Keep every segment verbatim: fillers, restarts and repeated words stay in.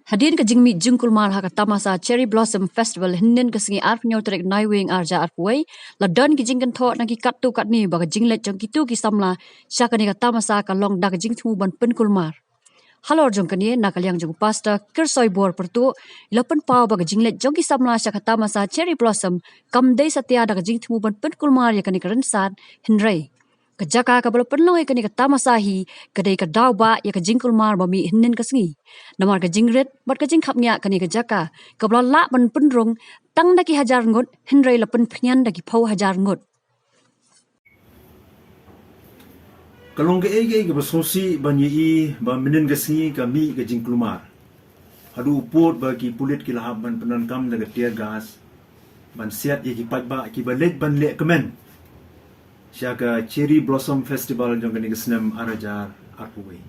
Hadien ka jingmih jingkulmar ha ka tamasa Cherry Blossom Festival hynnin ka sngi arphew tarik Naiwieng arhajar arphew wei, la don ki jingkynthoh na ki katto katne ba ka jingleit jong kito ki samla sha kane ka tamasa ka long da ka jingthmu ban pynkulmar. Halor jong kane, na ka liang jong u Pastor Kyrsoi Bor Pyrtuh, i la pynpaw ba ka jingleit jong ki samla sha ka tamasa Cherry Blossom kam dei satia da ka jingthmu ban pynkulmar ïa kane ka rynsan, hynrei ka jaka kaba la pynlong ïa kane ka tamasa hi ka dei ka daw ba ïa ka jingkulmar ba mih hynnin ka sngi. Namar ka jingrit bad ka jingkhapngiah kane ka jaka kaba la lah ban pynrung tang da ki hajar ngut, hynrei la pynpynïan da ki phew hajar ngut. Ka long kaei kaei kaba sngewsih ban ïohi ba mynnin ka sngi ka mih ka jingkulmar. Haduh u pud ba ki pulit ki la hap ban pyndonkam da ka tear gas ban siat ïa ki paidbah kiba leit ban leh kmen sha ka Cherry Blossom Festival jong kane ka snem arhajar arphew wei.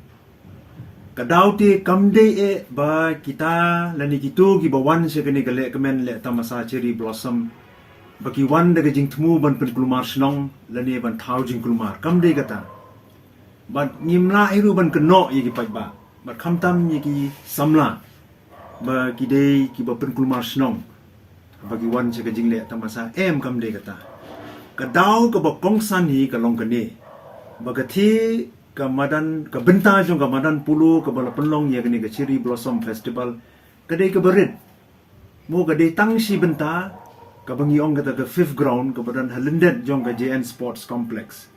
Ka daw te kam dei eh ba kita lane kito kiba wan sha kane ka leh kmen leh tamasa Cherry Blossom ba ki wan da ka jingthmu ban pynkulmar shnong lane ban thaw jingkulmar, kam dei kata. Bad ngim lah hi ruh ban kynnoh ïa ki paidbah bad khamtam ïa ki samla ba ki dei kiba pynkulmar shnong ba ki wan sha ka jingleh tamasa, em, kam dei kata. Ka daw kaba kongsan hi ka long kane ba ka thie ka madan, ka bynta jong ka madan polo kaba la pynlong ïa kane ka Cherry Blossom Festival ka dei kaba rit. Mo, ka dei tang shi bynta kaba ngi ong kata ka fifth ground kaba don ha lyndet jong ka J N Sports Complex.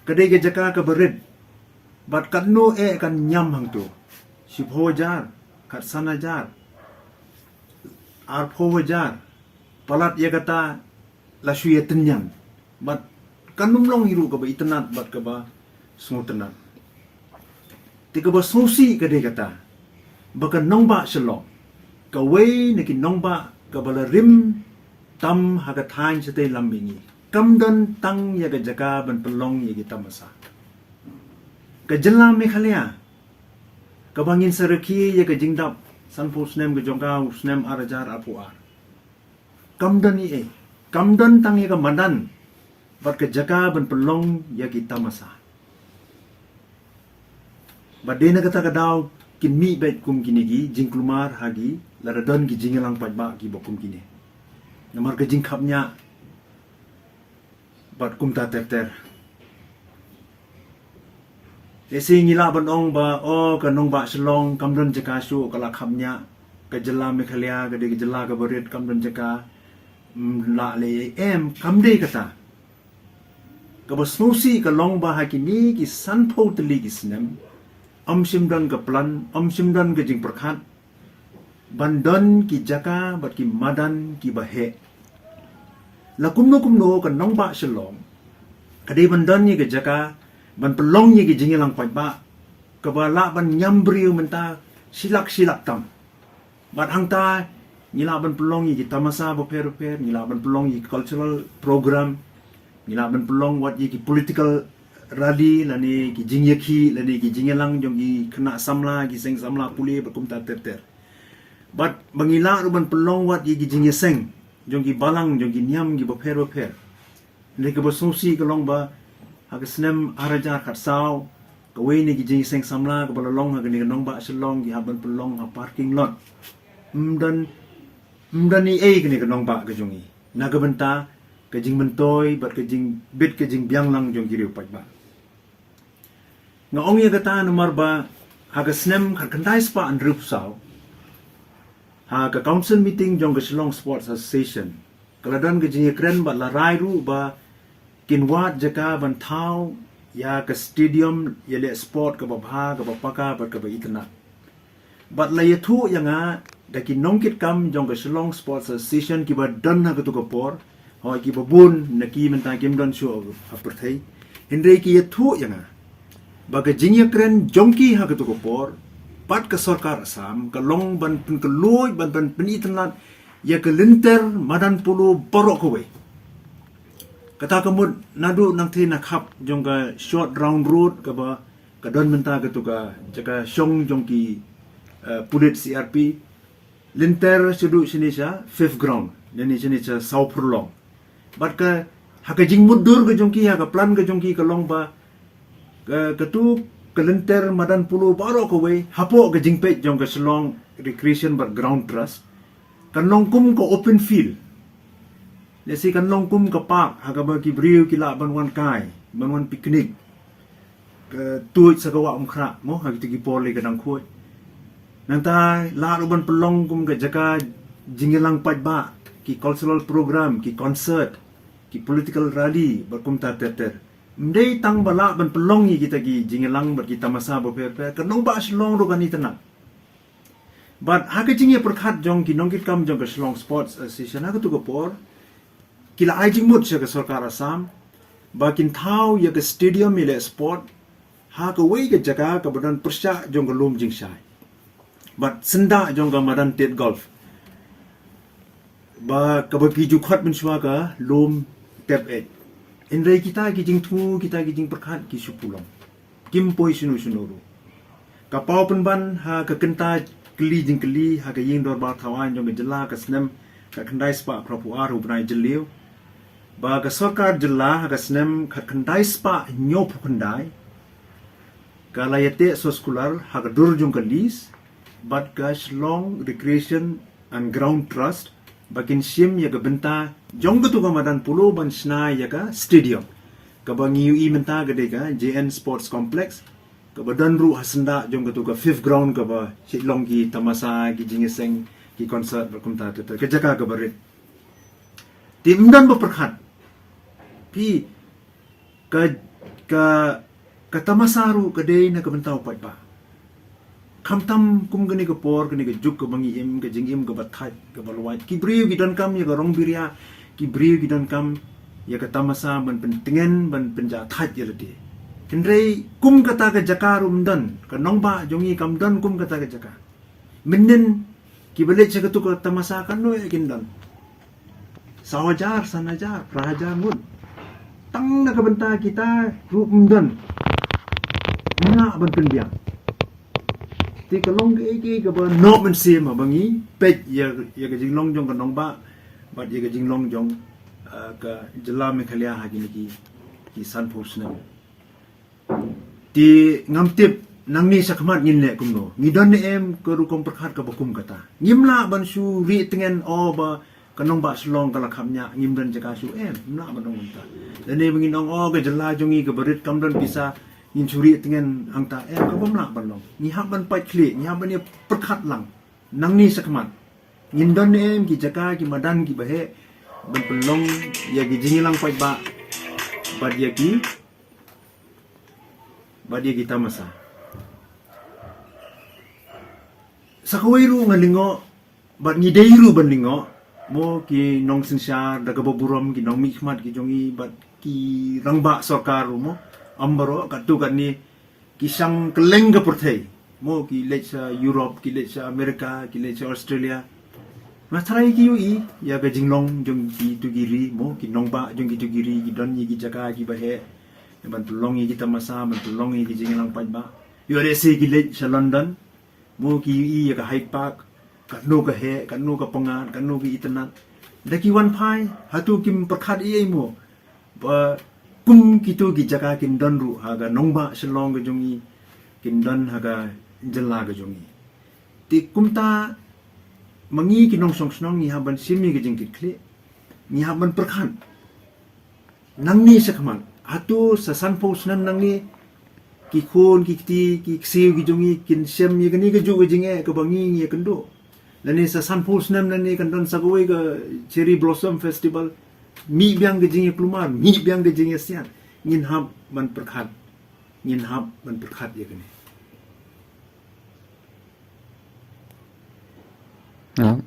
Ka dei ka jaka kaba rit. Bad katno eh kan ñiam hangto? Shiphew hajar, khatsan hajar, arphew hajar. Palat ïa kata la shu ïa tynñiang. Bad kan ym long hi ruh kaba itynnad bad kaba sngewtynnad. Te kaba sngewsih ka dei kata ba ka nongbah Shillong, kawei na ki nongbah kaba la rim tam ha ka thaiñ shatei lam mihngi, kam don tang ïa ka jaka ban pynlong ïa ki tamasa. Ka jylla Meghalaya kaba ngin sa rakhe ïa ka jingdap sanphew snem ka jong ka u snem arhajar arphew ar, kam don ei ei, kam don tang ïa ka madan bad ka jaka ban pynlong ïa ki tamasa. Bad dei na kata ka daw kin mih beit kum kine ki jingkulmar ha ki lada don ki jingïalang paidbah kiba kum kine. Namar ka jingkhapngiah bad kumta ter ter. Lehse ngi lah ban ong ba, o, ka nongbah Shillong kam don jaka shuh, ka la khapngiah, ka jylla Meghalaya ka dei ka jylla kaba rit, kam don jaka, mm, lah leh, em, kam dei kata. Kaba sngewsih ka long ba ha kine ki sanphew tylli ki snem ym shym don ka plan, ym shym don ka jingpyrkhat ban don ki jaka bad ki madan kiba heh. La kumno kumno ka nongbah Shillong ka dei ban don ïa ka jaka ban pynlong ïa ki jingïalang paidbah kaba lah ban ñiam briew mynta shi lak shi lak tam. Bad hangta ngi lah ban pynlong ïa ki tamasa bapher bapher, ngi lah ban pynlong ïa ki cultural program, ngi lah ban pynlong wat ïa ki political rally lane ki jingïakhih lane ki jingïalang jong ki khynnah samla, ki seng samla pule bad kumta ter ter. Bad ba ngi lah ruh ban pynlong wat ïa ki jingïaseng jong ki balang jong ki niam kiba pher bapher. Hynrei kaba sngewsih ka long ba ha ka snem arhajar khatsaw, kawei na ki jingïaseng samla kaba la long ha kane ka nongbah Shillong ki hap ban pynlong ha parking lot. Ym don, ym don ei ei kane ka nongbah ka jong ngi na ka bynta ka jingmyntoi bad ka jingbit ka jingbiang lang jong ki riew paidbah. Nga ong ïa kata namar ba ha ka snem khatkhyndai spah hynriewphew saw, ha ka council meeting jong ka Shillong Sports Association, ka la don ka jingïakren bad la rai ruh ba kin wad jaka ban thaw ïa ka stadium ïaleh sport kaba bha, kaba paka bad kaba itynnad. Bad la ïathuh ïa nga da ki nongkitkam jong ka Shillong Sports Association kiba don ha katu ka por, hooid, kiba bun na ki mynta kim don shuh ha pyrthei. Hynrei ki ïathuh ïa nga ba ka jingïakren jong ki ha katu ka por bad ka sorkar Assam ka long ban pynkhlaiñ, ban, ban pynitynnad ïa ka lynter madan polo baroh kawei. Kata ka mut naduh nangthie na khap jong ka short round road kaba ka don mynta katu ka jaka shong jong ki, eh, pulit C R P, lynter shaduh shane sha fifth ground, lane shane sha saw phurlong. Bad ka, ha ka jingmutdur ka jong ki, ha ka plan ka jong ki ka long ba ka, katu ka lynter madan polo baroh kawei hapoh ka jingpeit jong ka Shillong Recreation bad Ground Trust, kan long kum ka open field. Lehse kan long kum ka park ha kaba ki briew ki lah ban wan kai, ban wan picnic, ka tuid sa ka wah Umkhrah mo, ha kito ki por lei ka dang khuid. Nangta lah ruh ban pynlong kum ka jaka jingïalang paidbah, ki cultural program, ki concert, ki political rally bad kumta ter ter. Ym dei tang ba lah ban pynlong ïa kita ki jingïalang bad ki tamasa bapher bapher, ka nongbah Shillong ruh kan ïa tnat. Bad ha ka jingïapyrkhat jong ki nongkitkam jong ka Shillong Sports Association ha katu ka por, ki la ai jingmut sha ka sorkar Assam ba kin thaw ïa ka stadium ïaleh sport ha kawei ka jaka kaba don pyrshah jong ka lum jingshai bad syndah jong ka madan Tied Golf, ba kaba ki ju khot mynshuwa ka lum Tep Eit. Hynrei kita ki jingthmu, kita ki jingpyrkhat ki shu pulong, kim poi shano shano ruh. Ka paw pynban ha ka kynta kylli jingkylli ha ka ïing dorbar thaw aiñ jong ka jylla ka snem khatkhyndai spah phra phew ar, u bnai Jylliew, ba ka sorkar jylla ha ka snem khatkhyndai spah hynñiew phew khyndai ka la ïateh soskular ha ka dur jong ka lease bad ka Shillong Recreation and Ground Trust ba kin shim ïa ka bynta jong katu ka madan polo ban shna ïa ka stadium, kaba ngi ïohi mynta ka dei ka J N Sports Complex, kaba don ruh ha syndah jong katu ka fifth ground kaba shu long ki tamasa, ki jingïaseng, ki concert bad kumta ter ter, ka jaka kaba rit. Te ym don ba pyrkhat. Phi, ka, ka, ka tamasa ruh ka dei na ka bynta u paidbah. Khamtam kum kane ka por, kane ka juk kaba ngi im, ka jingim kaba thait, kaba luwait, ki briew ki donkam ïa ka rong biria, ki briew ki donkam ïa ka tamasa ban pyntngen, ban pynjah thait ïa lade. Hynrei kum kata ka jaka ruh ym don, ka nongbah jong ngi kam don kum kata ka jaka. Mynnin kiba leit sha katu ka tamasa katno ïa kin don? Saw hajar, san hajar, phra hajar ngut. Tang na ka bynta kita ruh ym don. Ym lah ban pynbiang. Te ka long kaei kaei kaba noh mynsiem haba ngi peit ïa, ïa ka jinglong jong ka nongbah bad ïa ka jinglong jong, ah, ka jylla Meghalaya ha kine ki, ki sanphew snem. Te ngam tip nangne shakhmat ngin leh kumno. Ngi don ne em ka rukom pyrkhat kaba kum kata? Ngim lah ban shu rieh tngen, o, ba ka nongbah Shillong ka la khapngiah, ngim don jaka shu em, ngim lah ban ong kumta. Lane ba ngin ong, o, ka jylla jong ngi kaba rit kam don pisa, ngin shu rieh tngen hangta, em, kaba ym lah ban long. Ngi hap ban pait khlieh, ngi hap ban ïa pyrkhat lang. Nangne shakhmat ngin don ne em ki jaka, ki madan kiba heh ban pynlong ïa ki jingïalang paidbah bad ïa ki, bad ïa ki tamasa. Sa kawei ruh nga lyngngoh bad ngi dei ruh ban lyngngoh, mo, ki nongsynshar da kaba burom, ki nongmihkhmat ki jong ngi bad ki rangbah sorkar ruh, mo, ym baroh, katto katne ki shang kylleng ka pyrthei, mo, ki leit sha Europe, ki leit sha America, ki leit sha Australia. Nga tharai ki ïohi ïa ka jinglong jong kito ki ri, mo, ki nongbah jong kito ki ri ki don ïa ki jaka kiba heh ban pynlong ïa ki tamasa, ban pynlong ïa ki jingïalang paidbah. Ïoh lehse ki leit sha London, mo, ki ïohi ïa ka Hyde Park, katno ka heh, katno ka pyngngad, katno ka itynnad. Da ki wan phai, hato kim pyrkhat ei ei, mo, ba kum kito ki jaka kin don ruh ha ka nongbah Shillong ka jong ngi, kin don ha ka jylla ka jong ngi? Te kumta ma ngi ki nongshong shnong ngi hap ban shim ïa ka jingkitkhlieh, ngi hap ban pyrkhat. Nangne shakhmat, hato sa sanphew snem nangne, ki khun, ki kti, ki ksiew ki jong ngi kin shem ïa kane kajuh ka jingeh kaba ngi ngi ïakynduh? Lane sa sanphew snem nangne kan don sa kawei ka Cherry Blossom Festival. Mih biang ka jingïakulmar, mih biang ka jingïasiat. Ngin hap ban pyrkhat, ngin hap ban pyrkhat ïa kane. Nga,